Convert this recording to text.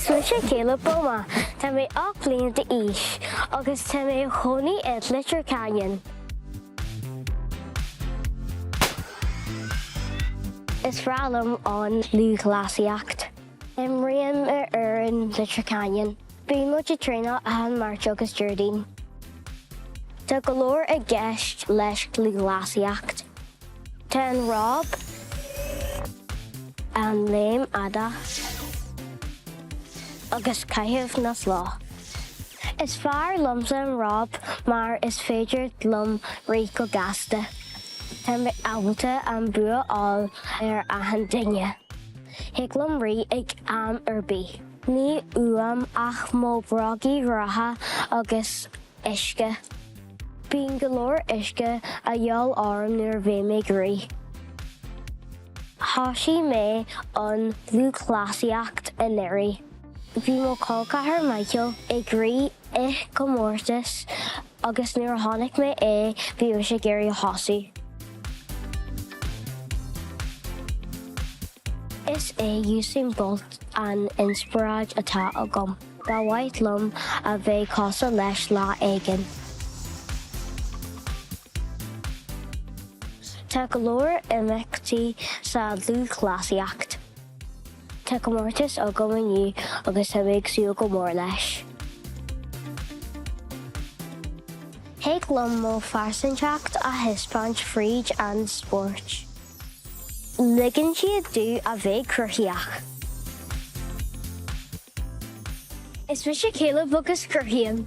Is mise Caleb Bouma, tá mé 8 bliana d'aois agus tá mé i mo chónaí i Leitir Ceanainn. Is breá liom an lúthchleasaíocht. Imrím ar fhoireann Leitir Ceanainn. Bíonn muid ag traenáil achan Máirt agus Déardaoin. Tá go leor i gceist leis lúthchleasaíocht. Tá an ráib, an léim fhada agus caitheamh na slá. Is fearr liomsa an ráib mar is féidir liom rith go gasta. Tá mé ábalta an bua a fháil ar achan duine. Thig liom rith ag am ar bith. Níl uaim ach mo bhrógaí reatha agus uisce. Bíonn go leor uisce a dhíobháil orm nuair a bhím ag rith. Thosaigh mé an lúthchleasaíocht anuraidh. Bhí mo chol ceathar Michael ag rith i gcomórtas agus nuair a chonaic mé é bhí mise ag iarraidh a thosú. Is é Usain Bolt an inspioráid atá agam. Ba mhaith liom a bheith cosúil leis lá éigin. Tá go leor imeachtaí sa lúthchleasaíocht. Tá comórtas agam inniu agus tá mé ag súil go mór leis. Thig liom mo phearsantacht a thaispeáint fríd an spórt. Ligeann siad domh a bheith cruthaíoch. Is mise Caleb agus cruthaím.